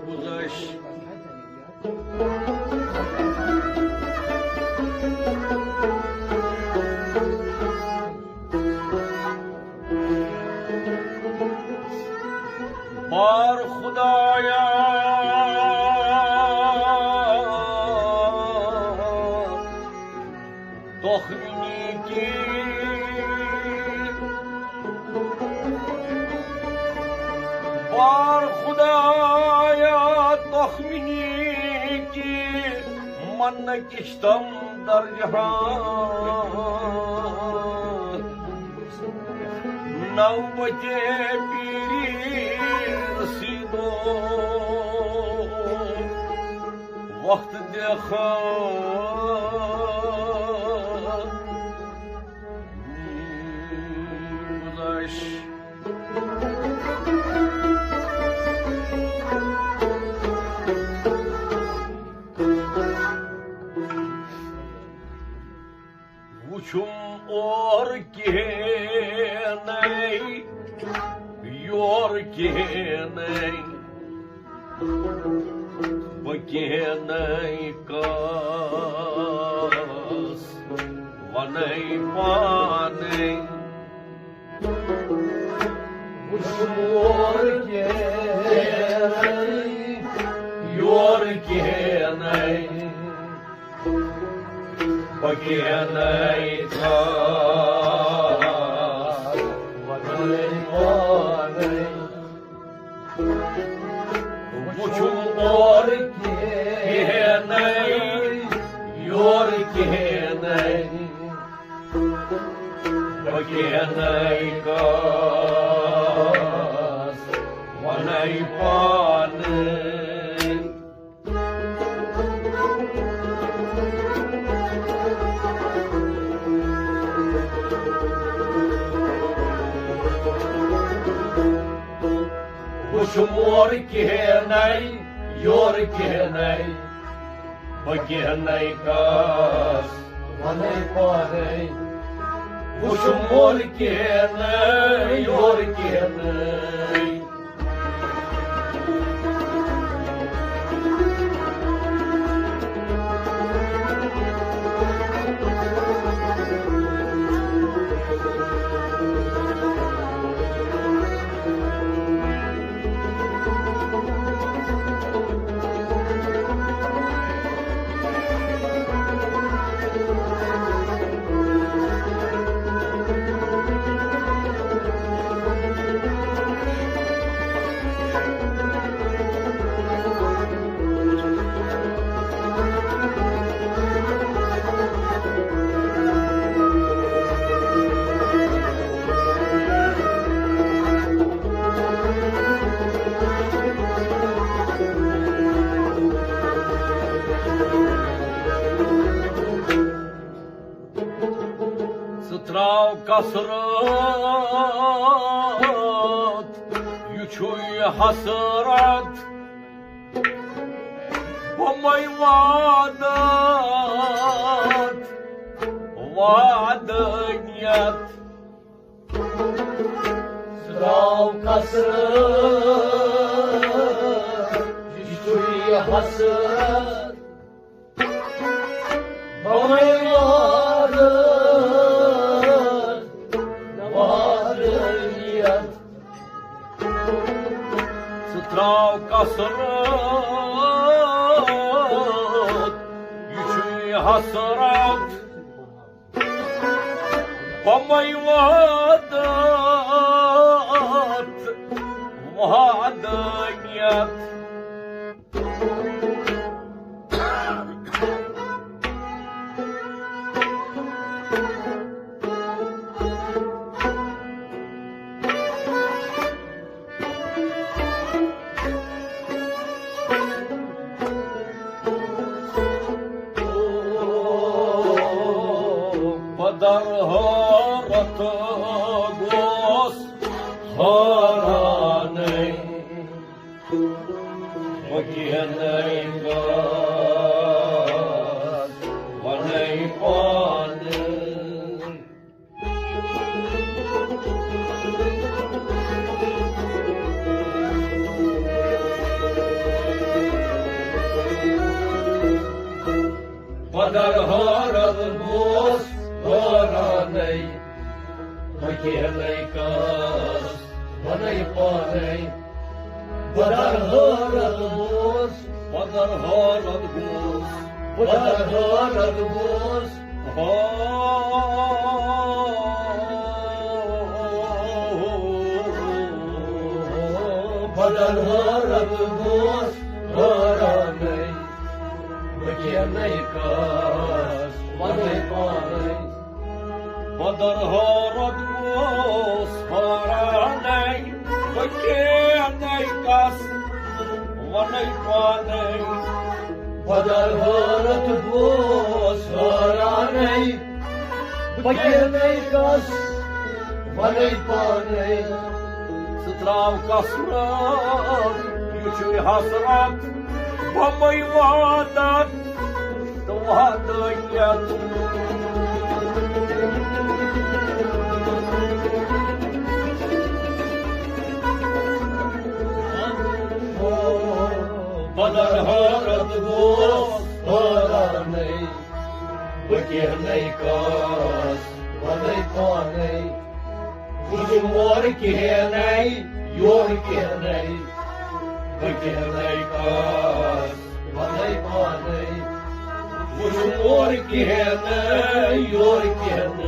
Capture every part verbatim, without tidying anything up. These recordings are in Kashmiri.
گُزٲرِش۔ بار خدایا، تۄہہِ نیکی۔ بار خدایا، تۄہہِ نیکی، منہٕ کِشتم درجہان۔ نوبتِ پیری رسیدو وقت دیکھا گزارش۔ وُچھُم اورٕ کِہیٖنَے، یورٕ کِہیٖنَے، بہٕ کِہیٖنَے کَس وَنَے پانَے۔ وُچھُم اورٕ کِہیٖنَے، یورٕ کِہیٖنَے، بہٕ کِہیٖنَے کَس وَنَے پانَے۔ وُچھُم اورٕ کِہیٖنَے، یورٕ کِہیٖنَے، بہٕ کِہیٖنَے کَس وَنَے پانَے۔ وُچھُم اورٕ کِہیٖنَے، یورٕ کِہیٖنَے، بہٕ کِہیٖنَے کَس وَنَے پانَے۔ وُچھُم اورٕ کِہیٖنَے، یورٕ کِہیٖنَے۔ ژٕ ترٛاو کثرت، یہِ چھُے حسرت، بۄمَے وعدت، وعدٕ نیت۔ ژٕ ترٛاو کثرت، یہِ چھُے حسرت، بۄمَے وعدٕ، وعدٕ نیت۔ ژٕ ترٛاو کثرت، یہِ چھُے حسرت، بۄمَے وعدت، وعدٕ نیت۔ بدر حٲرتھ گوس حٲرانٕے، بہٕ کینَے گژھ وَنَے پانہٕ۔ نَے، بہٕ کینٛہہ نَے کَس، وَنَے پانَے۔ بہٕ در حٲرت گوس، بہٕ در حٲرت گوس، بہٕ در حٲرت گوس۔ ہا، بہٕ در حٲرت گوس، حٲرانَے۔ بہٕ کینٛہہ نَے کَس، وَنَے پانَے۔ بہٕ در حٲرت گوس، حٲرانَے۔ بہٕ کینٛہہ نَے کَس، وَنَے پانَے۔ بہٕ در حٲرت گوس، حٲرانَے۔ بہٕ کینٛہہ نَے کَس، وَنَے پانَے۔ ژٕ ترٛاو کثرت، یہِ چھُے حسرت، بۄمَے وادت تہٕ وعدٕ کیٛاہ؟ بہٕ در حٲرت گوس، حٲرانَے۔ بہٕ کینٛہہ نَے کَس، وَنَے پانَے۔ وٕچھُم اورٕ کِہیٖنۍ نَے، یورٕ کِہیٖنۍ نَے۔ بہٕ کینٛہہ نَے کَس، وَنَے پانَے۔ وٕچھُم اورٕ کِہیٖنۍ نَے، یورٕ کِہیٖنۍ نَے۔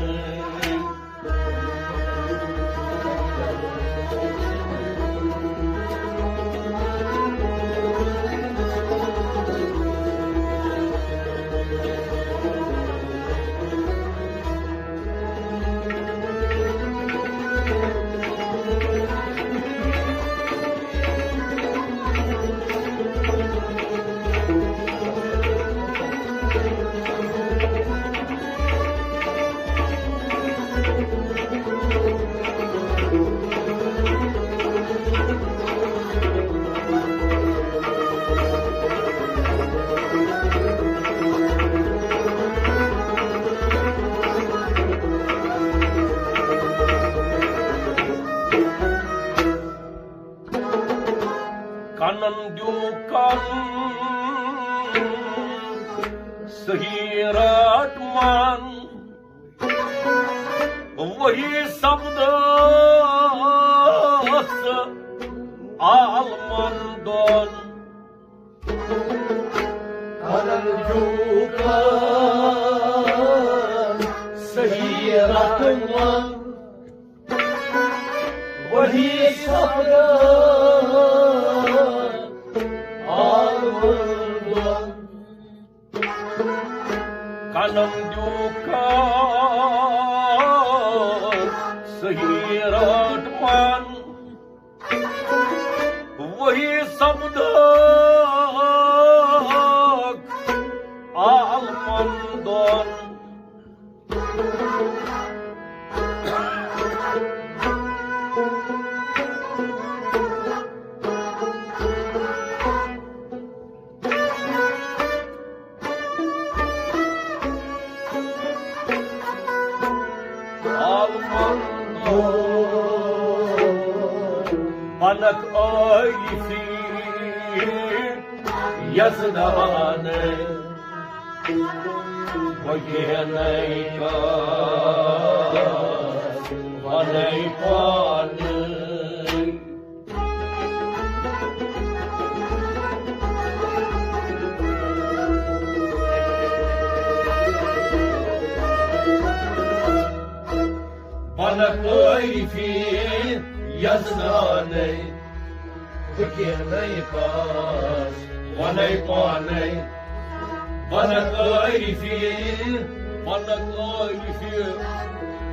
کنن دیو کن صحیح رٹ مان، وہی سپدس عالمن دون۔ کنن دیو کن صحیح رٹ مان، وہی سپدس عالمن دون۔ کنن دیو کن صحیح رٹ مان، وہی سپدس عالمن دون۔ عالمن دون۔ بنک عارفی یزدان، بہٕ کینٛہہ نَے کَس، وَنَے پانَے۔ بنک عارفی یزدانَے، بہٕ کینٛہہ نَے کَس، وَنَے پانَے۔ بنک عارفی، بنک عارفی،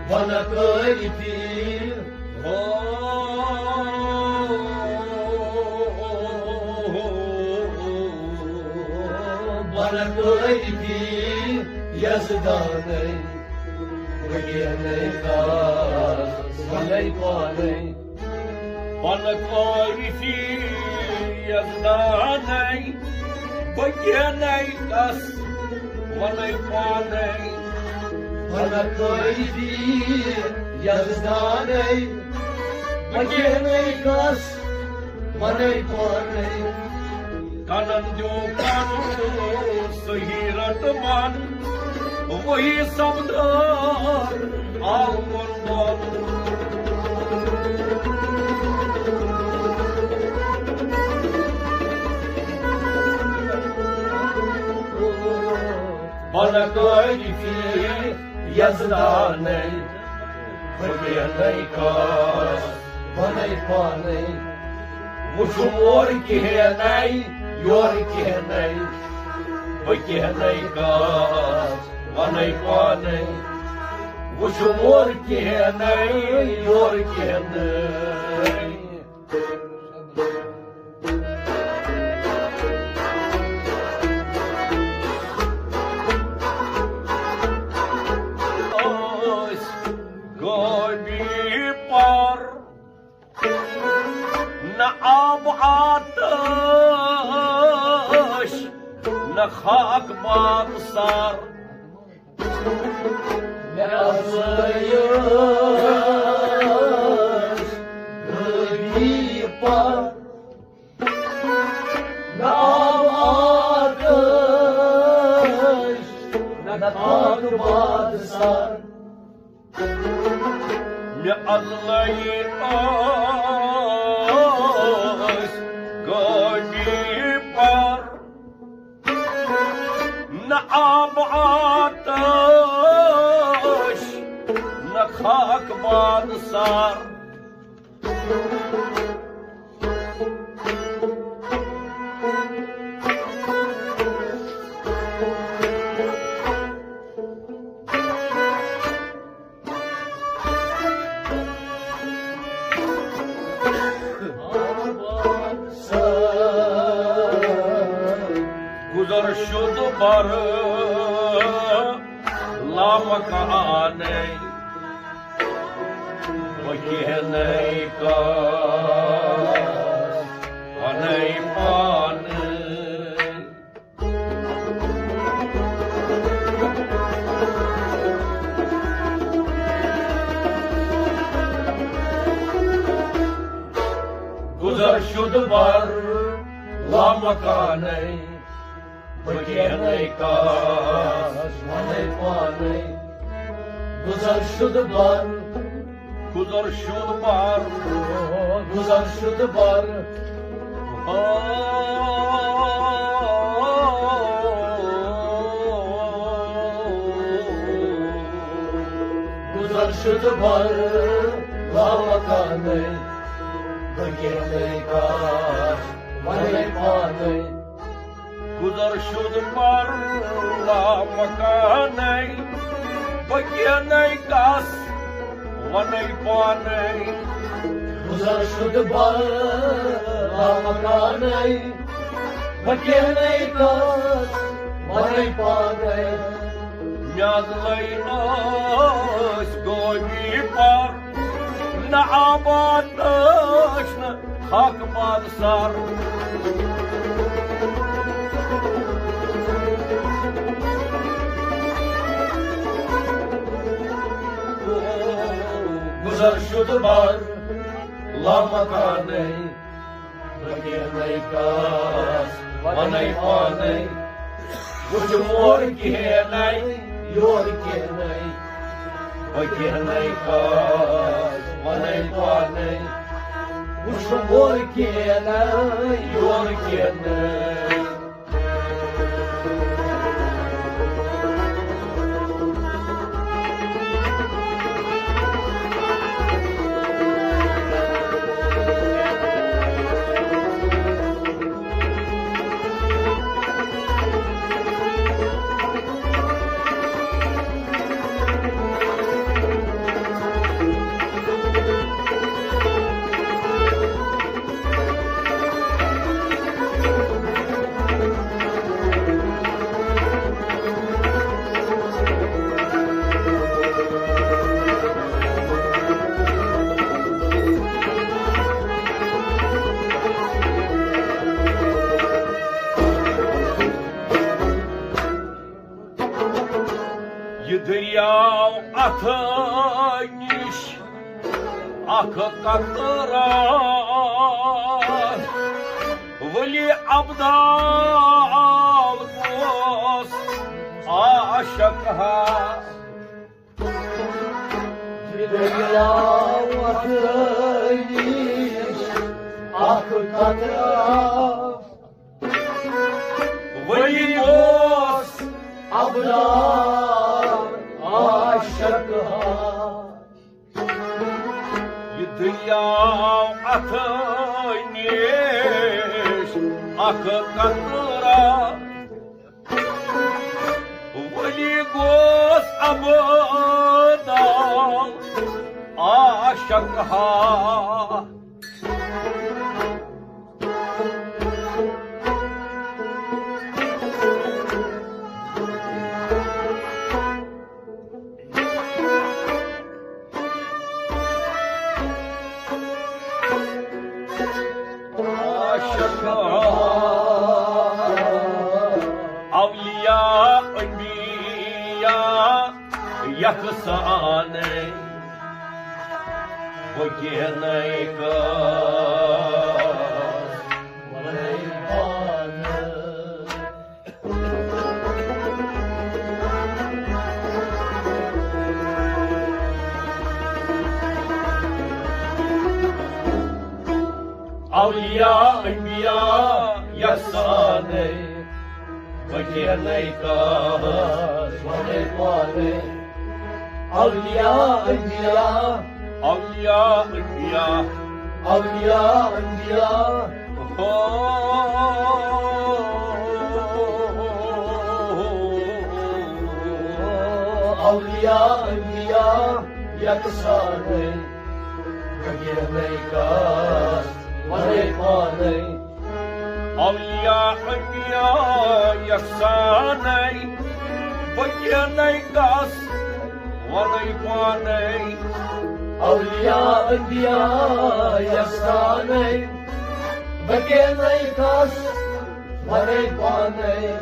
بنک عارفی۔ ہو۔ بنک عارفی یزدانَے، بہٕ کینٛہہ نَے کَس، وَنَے پانَے۔ بنک عارفی یزدانَے، بہٕ کینٛہہ نَے کَس، وَنَے پانَے۔ بنک عارفی یزدانَے، بہٕ کینٛہہ نَے کَس، وَنَے پانَے۔ کنن دیو کن صحیح رٹ مان، وہی سپدس نہ کٲلفی یزدانَے، بہٕ کینٛہہ نَے کاس وَنَے پانَے۔ وٕچھُم اورٕ کینٛہہ نَے، یورٕ کینٛہہ نَے، بہٕ کینٛہہ نَے کاس وَنَے پانَے۔ وٕچھُم اورٕ کینٛہہ نَے، یورٕ کینٛہہ نَے۔ ٲسۍ گٲڑی پار، نہ آب آتش، نہ خاک باد سار۔ مےٚ ٲسۍ گٲڑی پار، نہ آب آتش، نہ خاک باد سار۔ مےٚ ادلے ٲسۍ گٲڑی پار، نہ آب آتش، نہ خاک باد سار۔ گُزر شُد بر لامکانَے، بہٕ کینٛہہ نَے کاس وَنَے پانَے۔ گُزر شُد بر لامکانَے، بہٕ کینٛہہ نَے کاس وَنَے پانَے۔ گُزر شُد بر، گُزر شُد بر، گُزر شُد بر۔ گُزر شُد بر لامکانَے، بہٕ کینٛہہ نَے کاس وَنَے پانَے۔ گُزر شُد بر لامکانَے، بہٕ کینٛہہ نَے کاس وَنَے پانَے۔ گُزر شُد بر لامکانَے، بہٕ کینٛہہ نَے کاس وَنَے پانَے۔ مےٚ ادلے ٲسۍ گٲڑی پار، نہ آب آتش، نہ خاک باد سار۔ گُزر شُد بر لامکانَے، بہٕ کینٛہہ نَے کاس وَنَے پانَے۔ وٕچھُم اورٕ کینٛہہ نَے، یورٕ کینٛہہ نَے، بہٕ کینٛہہ نَے کاس وَنَے پانَے۔ وٕچھُم اورٕ کینٛہہ نَے، یورٕ کینٛہہ نَے۔ یہِ دٔریاو اَتھٕ نِش اکھ قطرٕ، ولی ابدال گوس عاشق ہا۔ یہِ دٔریاو اَتھٕ نِش اکھ قطرٕ، ولی اوس خدا عاشق ہا۔ یہِ دٔریاو اَتھٕ نِش اَکھ قطرٕ، ؤلی گوس اَبدا عاشق ہا۔ اولیاء انبیاء یکسانٕے، بہٕ کینَے کَس وَنَے پانہٕ۔ اولیاء انبیاء یکسانٕے، بہٕ کینَے کَس وَنَے پانَے۔ اولیاء انبیاء، اولیاء انبیاء، اولیاء انبیاء۔ ہو۔ اولیاء انبیاء یکسانٕے، بہٕ کینَے کَس وَنَے پانَے۔ اولیاء انبیاء یکسانٕے، بہٕ کینَے کَس وَنَے پانَے۔ اولیاء انبیاء یکسانٕے، بہٕ کینَے کَس وَنَے پانَے۔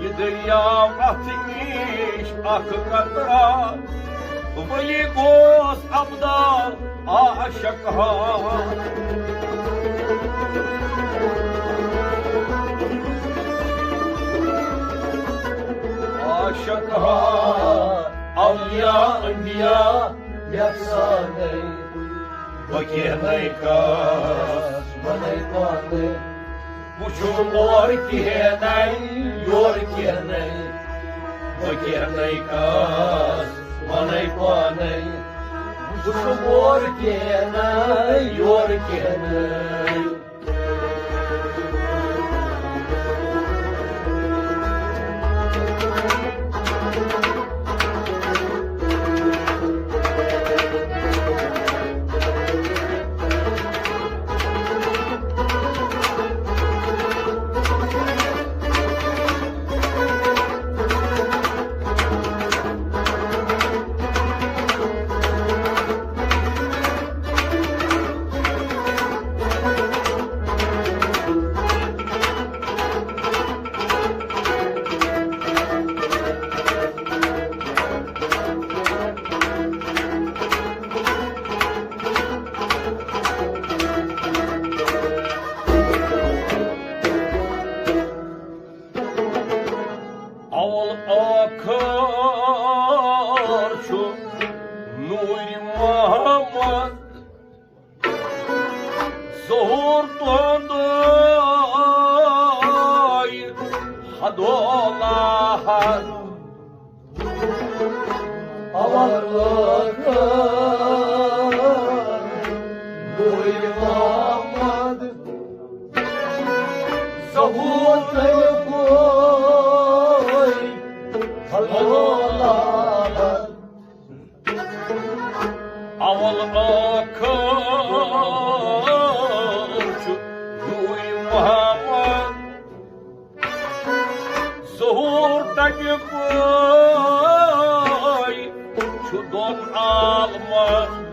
یہِ دٔریاو اَتھٕ نِش اَکھ قطرٕ، ؤلی گوس اَبدا عاشق ہا۔ عاشق ہا، اولیاء انبیاء یکسانٕے، بہٕ کینَے کَس وَنَے پانَے۔ وٕچھُم اورٕ کینَے، یورٕ کینَے، بہٕ کینَے کَس وَنَے پانَے۔ وٕچھُم اورٕ کینَے، یورٕ کینَے۔ اول ٲخر چھُ نوٗرِ محمد ظہوٗر تُہُنٛد حدولا حد۔ اول ٲخر نوٗرِ محمد ظہوٗر تُہُنٛد حدولا حد۔ اول ٲخر چھُ نوٗرِ محمد ظہوٗر تَتہِ پٲے چھُ دۄن عالمَن۔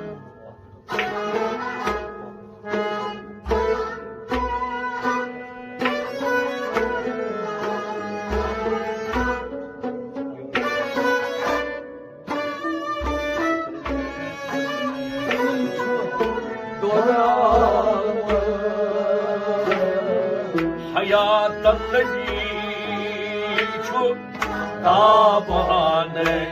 حیات النبی چھُ تابانَے،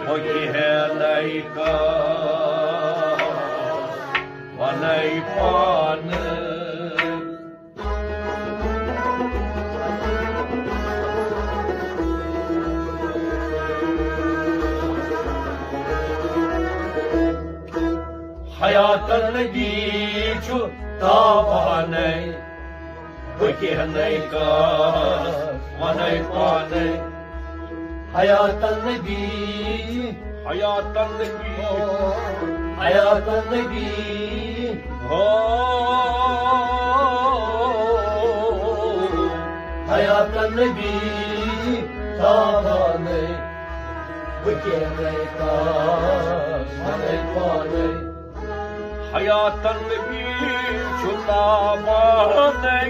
بہٕ کینَے کَس وَنَے پانَے۔ حیاتن نبی چھُ تابانے، بہٕ کینٛہہ نَے کَس وَنَے پانے۔ حیاتن نبی، حیاتن نبی، حیاتن نبی، ہو، حیاتن نبی تابانے، بہٕ کینٛہہ نَے کَس وَنَے پانے۔ حیاتن نبی چھُ تابانے،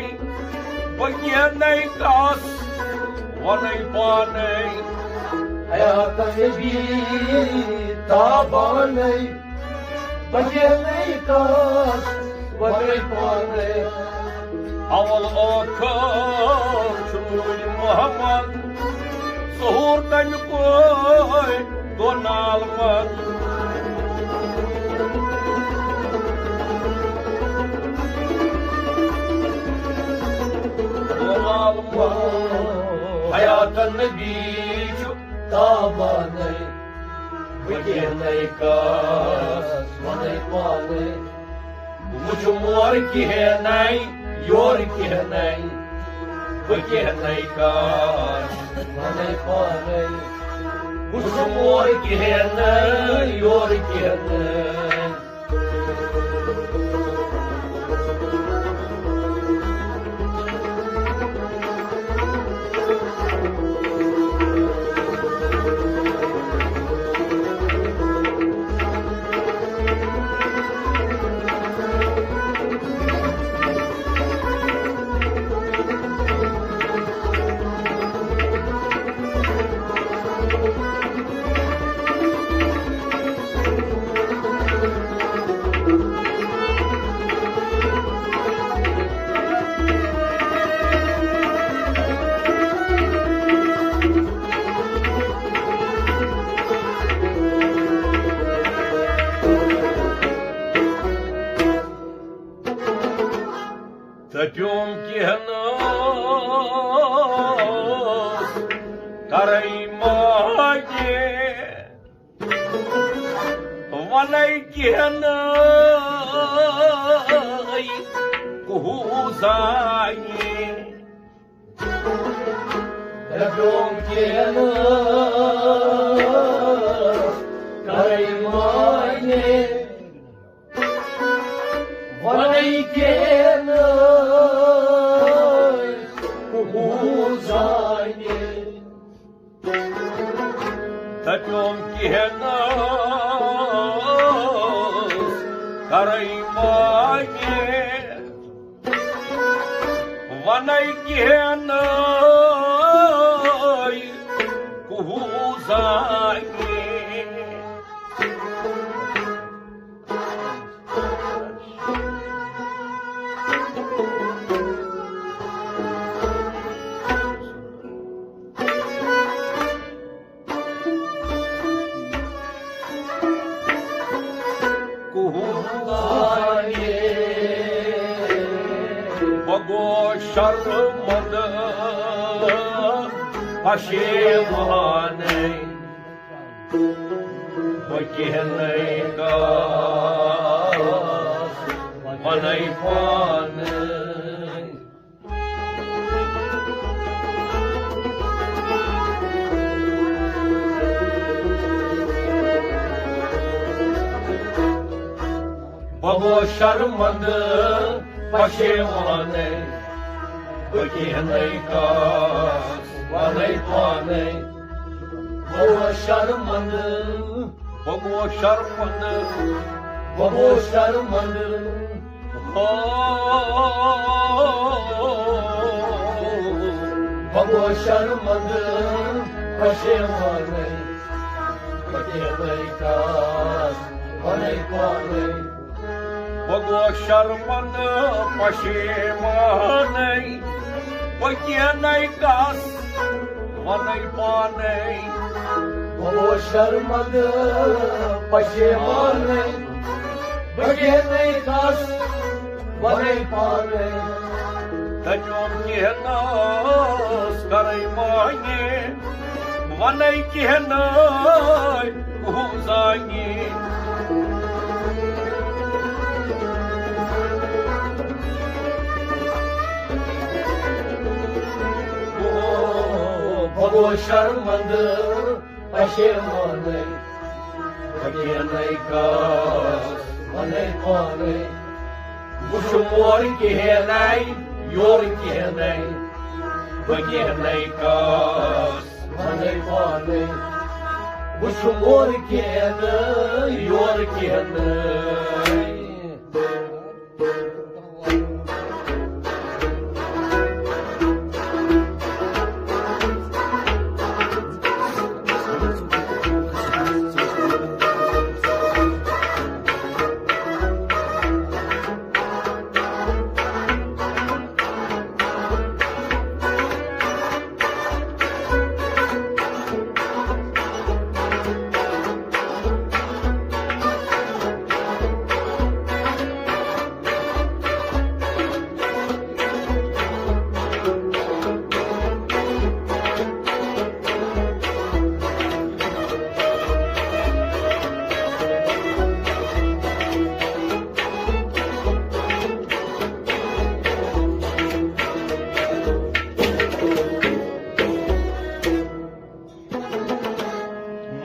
بہٕ کینٛہہ نَے کَس وَنَے پانے۔ حیاتن نبی تابانے، بہٕ کینٛہہ نَے کَس وَنَے پانے۔ اول ٲخر چھُ نوٗرِ محمد، ظہوٗر تَمہِ کُے گوٚو نالہٕ منٛز۔ گوٚو نالہٕ منٛز۔ حیاتن نبی چھُ تابانے، بہٕ کینٛہہ نَے کَس وَنَے پانے۔ وٕچھُم اورٕ کِہیٖنۍ نَے، یورٕ کِہیٖنۍ نَے، بہٕ کینٛہہ نَے کَس وَنَے پانے۔ وٕچھُم اورٕ کِہیٖنۍ نَے، یورٕ کِہیٖنۍ نَے۔ تہٕ پیوم کینٛہہ نہٕ کرے ماجہِ، ونے کینٛہہ نہٕ کُہُو زانہِ۔ تہٕ پیوم کینٛہہ نہٕ کرے ماجہِ، ونے کینٛہہ نہٕ کُہُو زانہِ۔ تہٕ پیوم کینٛہہ نہٕ کرے ماجہِ، ونے کینٛہہ نہٕ کُہُو زانہِ۔ کُہُو زانہِ۔ بہٕ گوس شرمندٕ پشیمانے، بہٕ کینٛہہ نَے کَس وَنَے پانے۔ بہٕ گوس شرمندٕ پشیمانے، بہٕ کینٛہہ نَے کَس وَنَے پانے۔ بہٕ گوس شرمندٕ، بہٕ گوس شرمندٕ، بہٕ گوس شرمندٕ۔ ہو، بہٕ گوس شرمندٕ پشیمانے، بہٕ کینٛہہ نَے کَس وَنَے پانے۔ بہٕ گوس شرمندٕ پشیمانے، بہٕ کینٛہہ نَے کَس وَنَے پانے۔ بہٕ گوس شرمندٕ پشیمانے، بہٕ کینٛہہ نَے کَس وَنَے پانے۔ تہٕ پیوم کینٛہہ نَس کرے مانے، وَنَے کینٛہہ نَے کُہُو زانہِ۔ شرمندٕ پشیمانٕے، وۄنۍ کینٛہہ نَے کاس وَنَے پانَے۔ وٕچھ مور کِہیٖنۍ نَے، یورٕ کِہیٖنۍ نَے، وۄنۍ کینٛہہ نَے کاس وَنَے پانَے۔ وٕچھ مور کِہیٖنۍ نَے، یورٕ کِہیٖنۍ نَے۔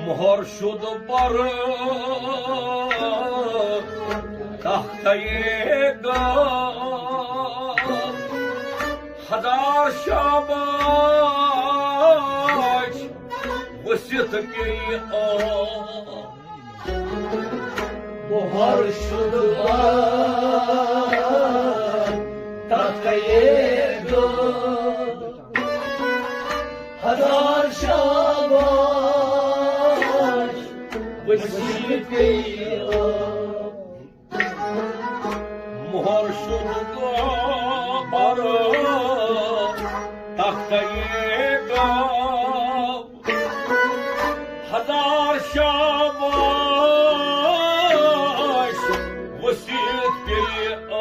مۄہر شُد پرٕ تختَے گام۔ ہزار شاباش ؤسِتھ پیٚیہِ آب۔ مۄہر شُد پرٕ تختَے گام۔ ہزار شاباش ؤسِتھ پیٚیہِ آب۔ مۄہر شُد پرٕ تختَے گام۔ ہزار شاباش ؤسِتھ پیٚیہِ آب۔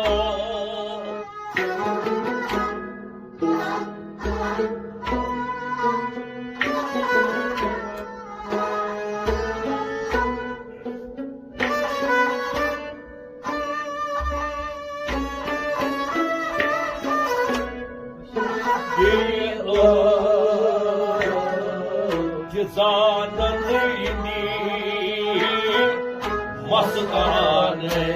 تہِ زانن یہِ مستانَے۔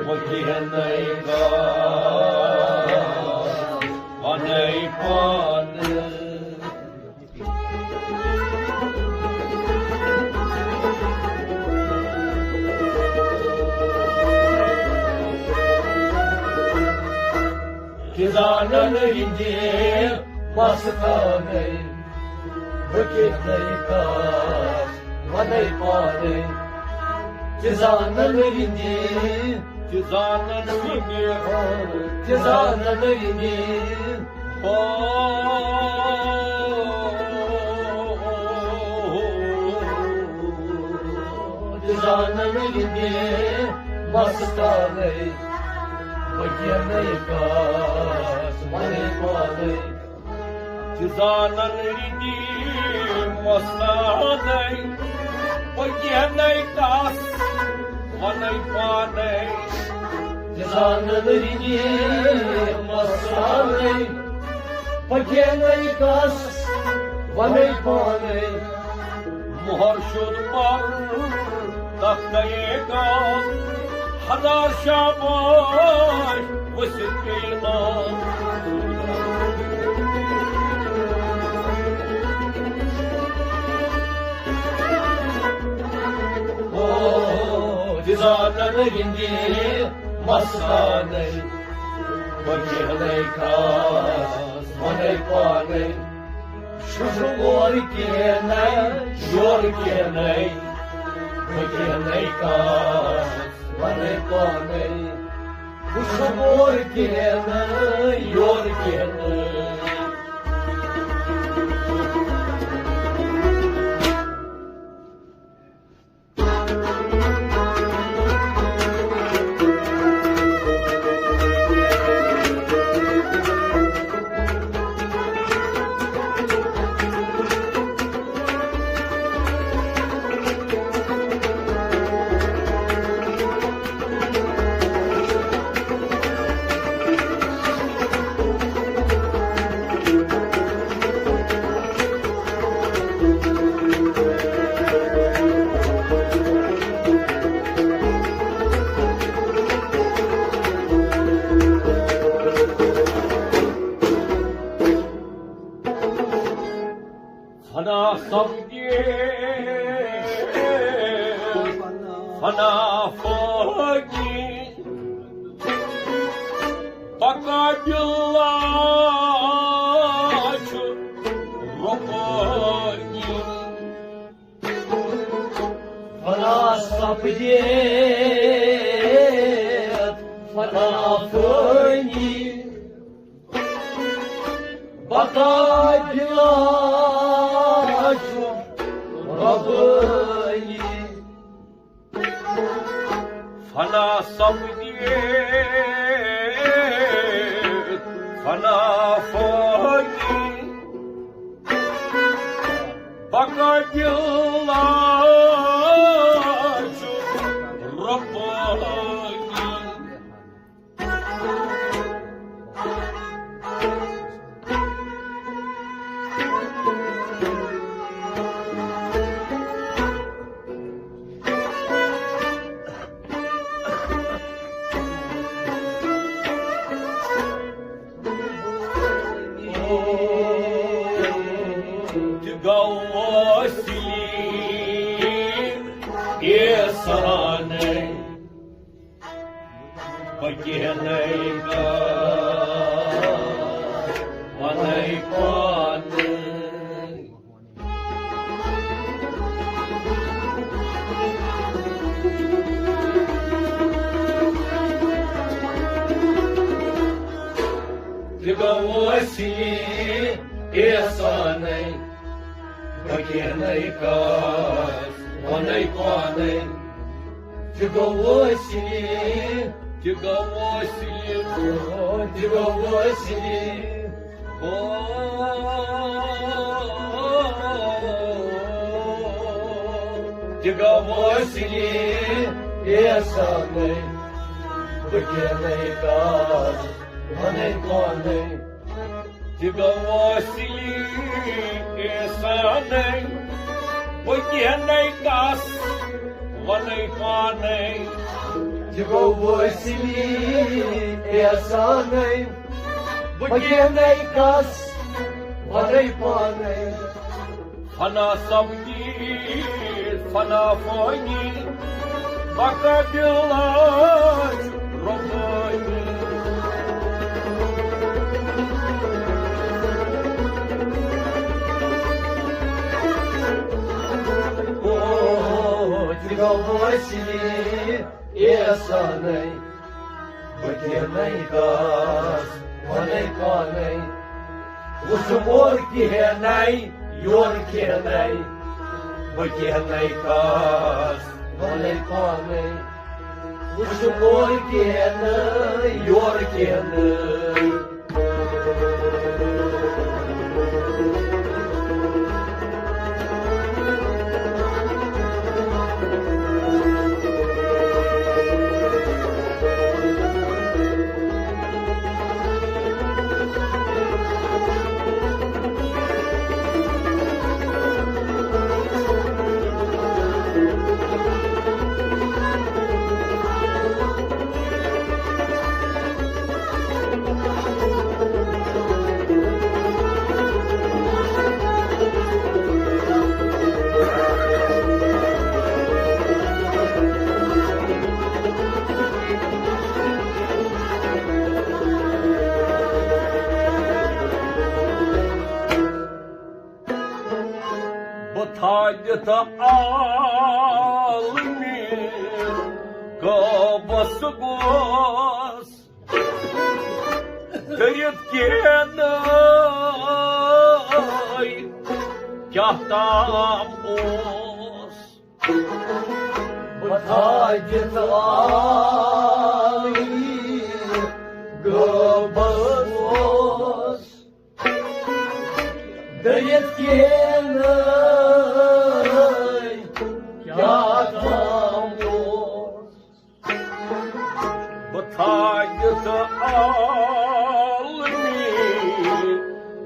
وۄنۍ کینٛہہ نَے گژھِ وَنَے پانہٕ۔ تہِ زانن ہٕنٛدِ مستانَے، بہٕ کیٛاہ نَے کَرٕ وَنَے پانَے۔ تہِ زانن ہٕنٛدِ، تہِ زانن ہٕنٛدِ، تہِ زانن ہٕنٛدِ۔ تہِ زانن یہِ مستانَے، بہٕ کیٛاہ نَے کَرٕ وَنَے پانَے۔ تہِ زانن یہِ مستانَے، بہٕ کیٛاہ نَے کَرٕ وَنَے پانَے۔ تہِ زانن یہِ مستانَے، بہٕ کیٛاہ نَے کَرٕ وَنَے پانَے۔ مۄہر شُد پرٕ تختَے گام، ہزار شاباش ؤسِتھ پیٚیہِ آب۔ او، تہِ زانن ہٕنٛدِ مستانَے، بہٕ کیٛاہ نَے کَرٕ وَنَے پانَے۔ چھُس بہٕ اورٕ کینٛہہ نَے، یورٕ کینٛہہ نَے، بہٕ کیٛاہ نَے کَرٕ وَنَے پانَے۔ بہٕ چھُس بہٕ اورٕ کینٛہہ نَے، یورٕ کینٛہہ نَے۔ فنا فانی، بقا باللہ چھُ ربانی۔ فنا سپدیت فنا فانی، بقا باللہ چھُ ربانی۔ فنا سپدیت فنا فانی، بقا باللہ چھُ ربانی۔ تہِ گوٚو وٲصلی احسانَے، بہٕ کینَے کَرٕ وَنَے پانَے۔ تہِ گوٚو وٲصلی احسانَے، بہٕ کینَے کَرٕ وَنَے پانَے۔ تہِ گوٚو وٲصلی، تہِ گوٚو وٲصلی، تہِ گوٚو وٲصلی۔ تہِ گوٚو وٲصلی احسانَے، بہٕ کینَے کَرٕ وَنَے پانَے۔ تہِ گوٚو وٲصلی احسانَے، بہٕ کینَے کَرٕ وَنَے پانَے۔ تہِ گوٚو وٲصلی احسانَے، بہٕ کینَے کَرٕ وَنَے پانَے۔ فنا سپدیت فنا فانی، بقا باللہ چھُ ربانی۔ او، تہِ گوٚو وٲصلی احسانَے، بہٕ کینَے کَرٕ وَنَے پانَے۔ وٕچھُم اورٕ کِہیٖنۍ نَے، یورٕ کِہیٖنۍ نَے، بہٕ کینَے کَرٕ وَنَے پانَے۔ وٕچھُم اورٕ کِہیٖنۍ نَے، یورٕ کِہیٖنۍ نَے۔ بہٕ تھاوِ تہٕ عالمی قٲبس گوس دٔرِتھ کینٛہہ نَے، کیٛاہ تام اوس۔ بہٕ تھاوِ تہٕ عالمی قٲبس گوس دٔرِتھ کینٛہہ نَے، کیٛاہ تام اوس۔ بہٕ تھاوِ تہٕ عالمی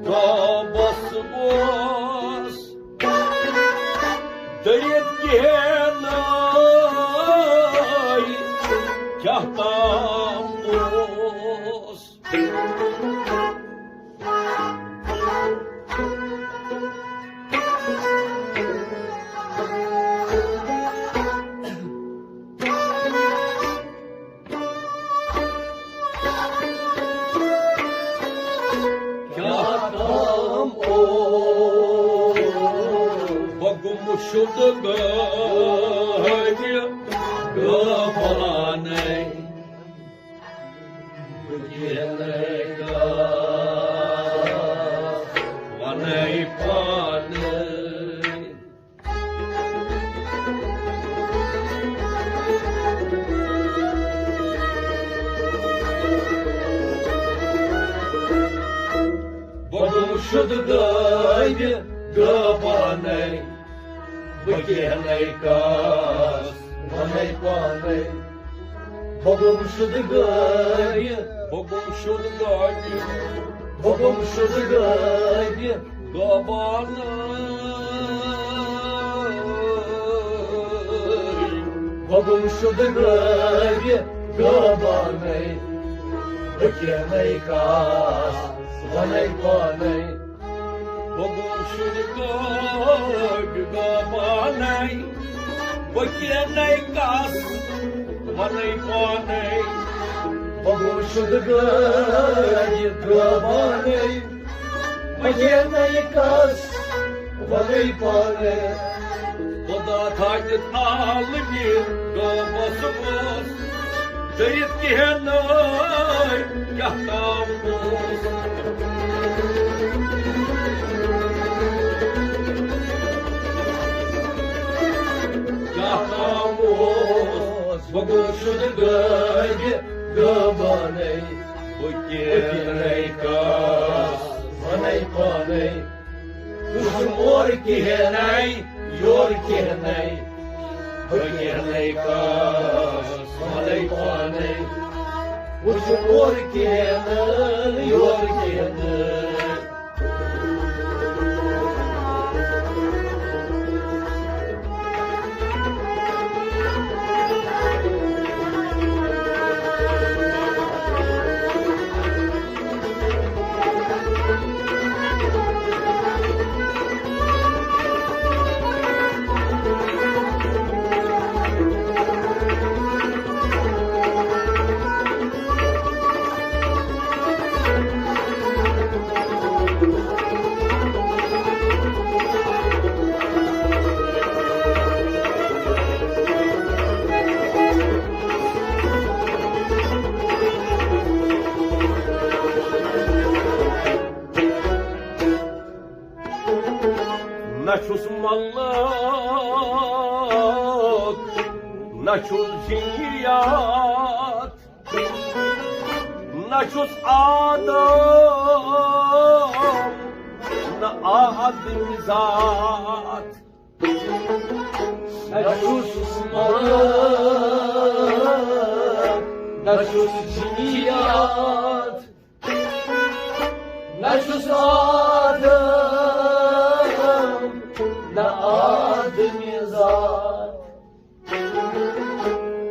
قٲبس گوس دٔرِتھ کینٛہہ نَے، کیٛاہ تام اوس۔ شُد گٲڑۍ گٲبانَے، بہٕ کینَے کَتھ وَنَے پانَے۔ بہٕ گوٚمُت شُد گٲبہِ گٲبانَے، بہٕ کینَے کَتھ وَنَے پانَے۔ بہٕ گوٚمُت شُد گٲبہِ، بہٕ گوٚمُت شُد گٲبہِ، بہٕ گوٚمُت شُد گٲبہِ گٲبانَے۔ بہٕ گوٚمُت شُد گٲبہِ گٲبانَے، بہٕ کینَے کَتھ وَنَے پانَے۔ بہٕ گوٚمُت شُد گٲبہِ گٲبانَے، بہٕ کینَے کَتھ وَنَے پانَے۔ بہٕ گوٚمُت شُد گٲبہِ گٲبانَے، بہٕ کینَے کَتھ وَنَے پانَے۔ خۄدا تھٲوِتھ عالمہِ گٲبَس منٛز، دٔرِتھ کِہیٖنۍ نہٕ کیٛاہ تام اوس۔ کیٛاہ تام اوس، بہٕ گوٚمُت شُد گٲبہِ گٲبانَے، بہٕ کینَے کَتھ وَنَے پانَے۔ وٕچھُم اورٕ کِہیٖنۍ نَے، یورٕ کِہیٖنۍ نَے، بہٕ کینَے کَتھ وَنَے پانَے۔ وٕچھُم اورٕ کِہیٖنۍ نہٕ، یورٕ کِہیٖنۍ نہٕ۔ نہ چھُس ملک، نہ چھُس جنیات، نہ چھُس آدم، نہ آدم ذات۔ نہ چھُس ملک، نہ چھُس جنیات، نہ چھُس آدم، نہ آدم ذات۔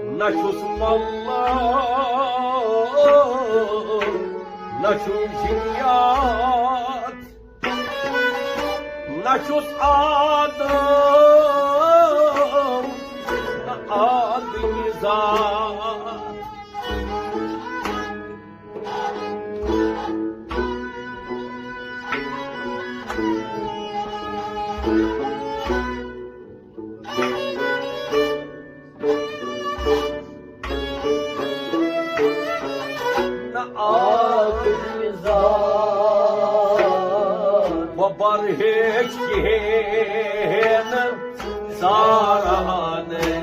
نہ چھُس ملک، نہ چھُس جنیات، نہ چھُس آدم، نہ آدم ذات۔ نہ آدم ذات۔ بہٕ بَرٕ ہیچ کِہیٖنۍ ژارانَے۔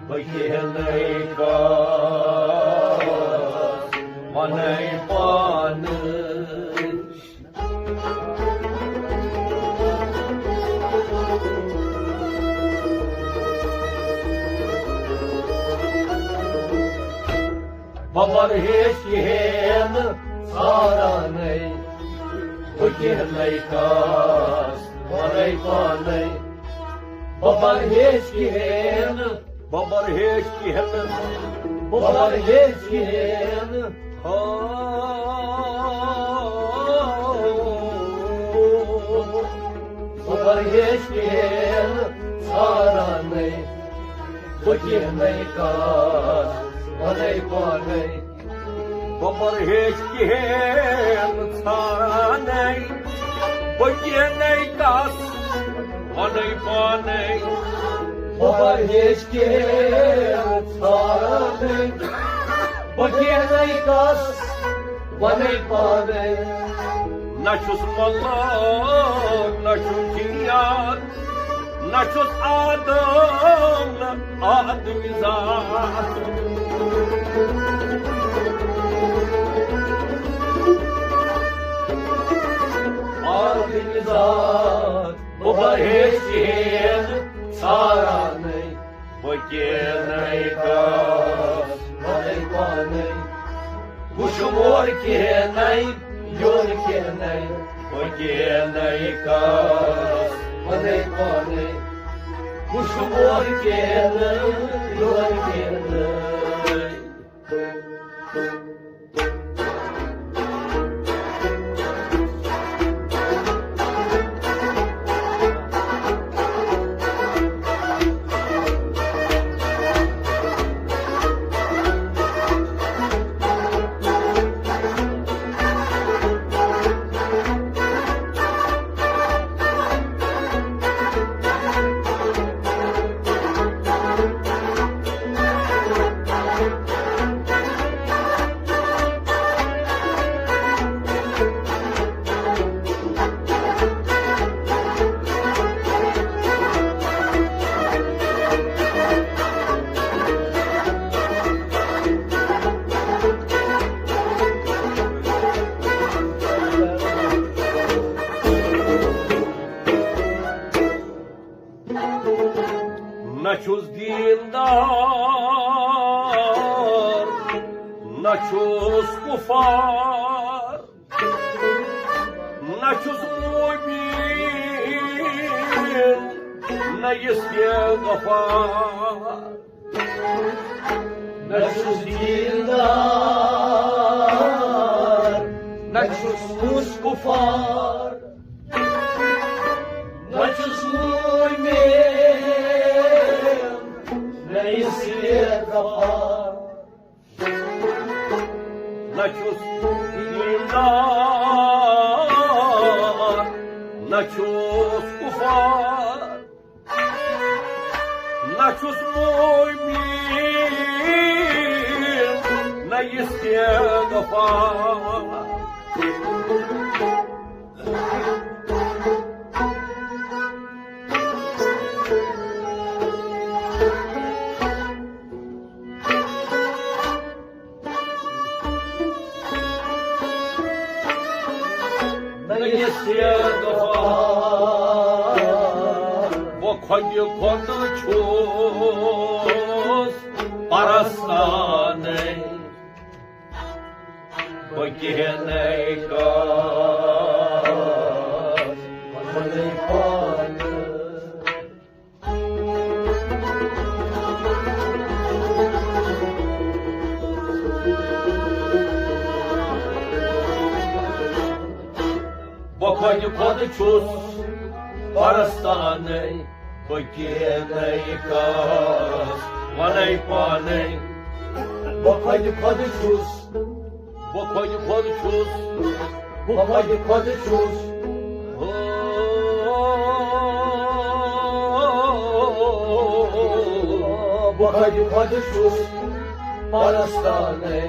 بہٕ کینَے کَتھ وَنَے پانَے۔ بہٕ بَرٕ ہیچ کِہیٖنۍ ژارانَے، بہٕ کینَے کَتھ وَنَے پانَے۔ بہٕ بَرٕ ہیچ کِہیٖنۍ، بہٕ بَرٕ ہیچ کِہیٖنۍ، بہٕ بَرٕ ہیچ کِہیٖنۍ۔ ہا۔ بہٕ بَرٕ ہیچ کِہیٖنۍ ژارانَے، بہٕ کینَے کَتھ وَنَے پانَے۔ بہٕ بَرٕ ہیچ کِہیٖنۍ ژارانَے، بہٕ کینَے کَتھ پانے پانے، بہٕ پرہیز کینٛہہ ژھانڈے، بہٕ کینٛہہ نَے کَس وَنے پانے۔ نہ چھُس مۄلہٕ، نہ چھُم جِنیاد، نہ چھُس آدم، نہ آدمِ ذات۔ آدمِ ذات۔ بہٕ پرہیز کِہیٖنۍ ژھانڈے، بہٕ کینٛہہ نَے کَس وَنے پانے۔ بہٕ شُمور کینٛہہ نَے، یور کینٛہہ نَے، بہٕ کینٛہہ نَے کَس وَنے پانے۔ بہٕ شُمور کینٛہہ نَے، یور کینٛہہ نَے۔ نہ چھُس دیٖندار، نہ چھُس کُفار، نہ چھُس مومِن، نہ یِس کینٛہہ غفار۔ نہ چھُس دیٖندار، نہ چھُس کُفار، نہ چھُس مومِن، نہ یِس کینٛہہ غفار۔ نہ چھُس دیٖندار، نہ چھُس کُفار، نہ چھُس مومِن، نہ یِس کینٛہہ غفار۔ نہ یِس کینٛہہ غفار۔ بہٕ خۄدِ خۄد چھُس پرستانے، بہٕ کینٛہہ نَے کَس وَنے پانے۔ بہٕ خۄدِ خۄد چھُس پرستانے، بہٕ کینٛہہ نَے کَس وَنے پانے۔ بہٕ خۄدِ خۄد چھُس، بہٕ خۄدِ خۄد چھُس، بہٕ خۄدِ خۄد چھُس۔ بہٕ خۄدِ خۄد چھُس پرستانے،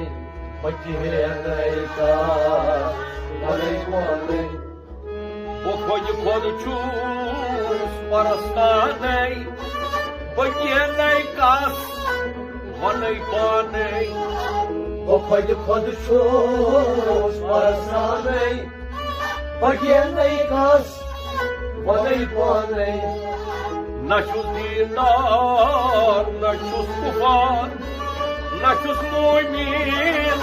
بہٕ کینٛہہ نَے کَس وَنے پانے۔ بہٕ خۄدِ خۄد چھُس پرستانے، بہٕ کینٛہہ نَے کَس وَنے پانے۔ بہٕ خۄدِ خۄد چھُس پرستانے، بہٕ کینٛہہ نَے کَس وَنے پانے۔ نہ چھُس دیٖندار، نہ چھُس کُفار، نہ چھُس مومِن،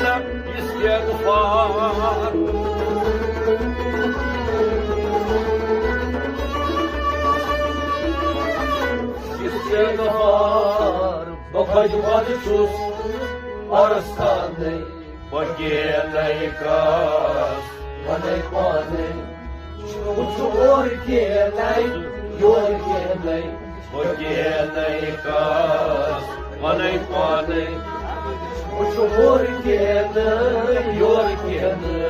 نہ یِس کینٛہہ غفار۔ یِس کینٛہہ غفار۔ بہٕ خۄدِ خۄد چھُس پرستانے، بہٕ کینٛہہ نَے کَس وَنے پانے۔ بہٕ چھُس اورٕ کینٛہہ نَے، یورٕ کینٛہہ نَے، بہٕ کینٛہہ نَے کَس وَنے پانے۔ بہٕ چھُس اورٕ کینٛہہ نَے، یورٕ کینٛہہ نَے۔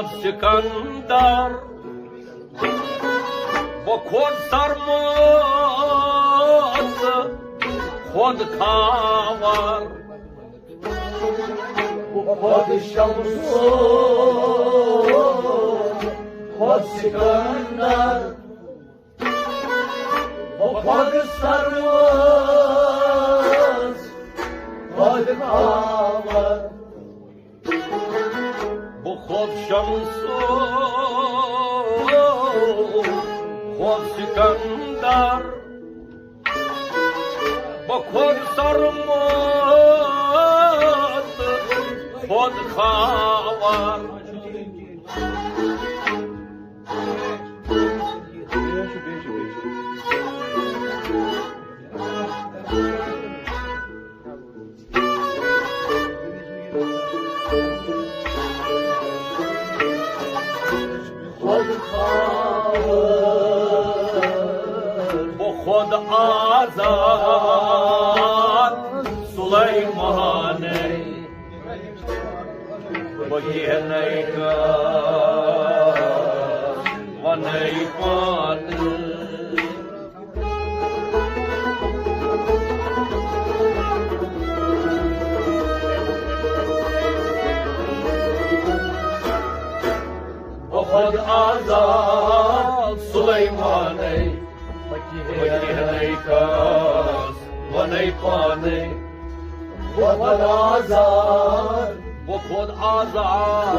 سکندر، بہٕ خۄد سرمد، خۄد خاور، بہٕ خۄد شمس، خۄد سکندر، بہٕ خۄد سرمد، خۄد خاور، بہٕ خۄد شمس، خۄد سکندر، بہٕ خۄد سرمد، خۄد خاور۔ خۄد خاور، بہٕ خۄد آزاد سلیمانَے، بہٕ کینٛہہ نَے کَرٕ وَنَے پانہٕ۔ بہٕ خۄد آزاد سلیمانَے، بہٕ کینٛہہ نَے کَرٕ وَنَے پانَے۔ بہٕ خۄد آزاد، بہٕ خۄد آزاد،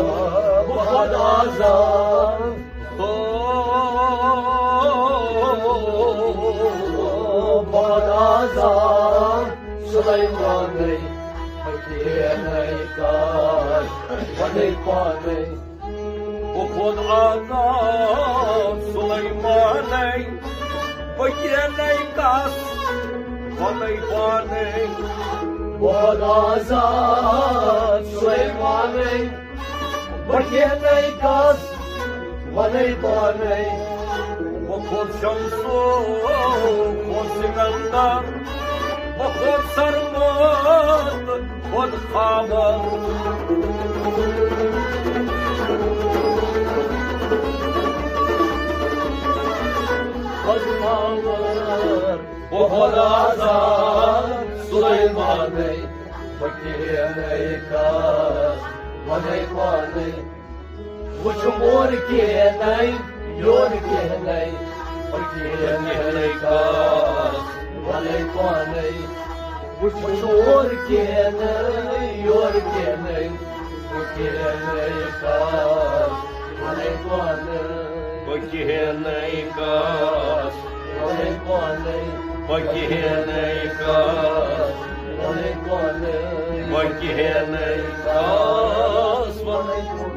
بہٕ خۄد آزاد۔ ہو، بہٕ خۄد آزاد سلیمانَے، بہٕ کینٛہہ نَے کَرٕ وَنَے پانَے۔ بہٕ خۄد آزاد سلیمانَے، بہٕ کینٛہہ نَے کَرٕ وَنَے پانَے۔ بہٕ خۄد آزاد سلیمانَے، بہٕ کینٛہہ نَے کَرٕ وَنَے پانَے۔ بہٕ خۄد شمس، خۄد سکندر، بہٕ خۄد سرمد، خۄد خاور۔ خۄد خاور، بہٕ خۄد آزاد سلیمانَے، بہٕ کینٛہہ نَے کَرٕ وَنَے پانَے۔ وٕچھُم اورٕ کینٛہہ نَے، یورٕ کینٛہہ نَے، بہٕ کینٛہہ نَے کَرٕ وَنَے پانَے۔ وٕچھُم اورٕ کینٛہہ نَے، یورٕ کینٛہہ نَے، بہٕ کینٛہہ نَے کَرٕ وَنَے پانَے۔ بہٕ کینٛہہ نَے کَرٕ وَنَے پانَے۔ بہٕ کینٛہہ نَے کَرٕ وَنَے پانَے۔ بہٕ کینٛہہ نَے کَرٕ وَنَے پانَے۔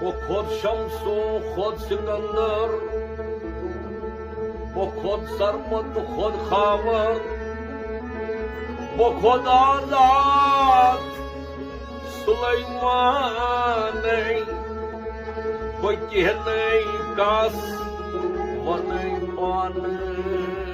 بہٕ خۄد شمس، خۄد سکندر، بہٕ خۄد سرمد، خۄد خاور، بہٕ خۄد آزاد سلیمانَے، بہٕ کینٛہہ نَے کَرٕ وَنَے پانَے۔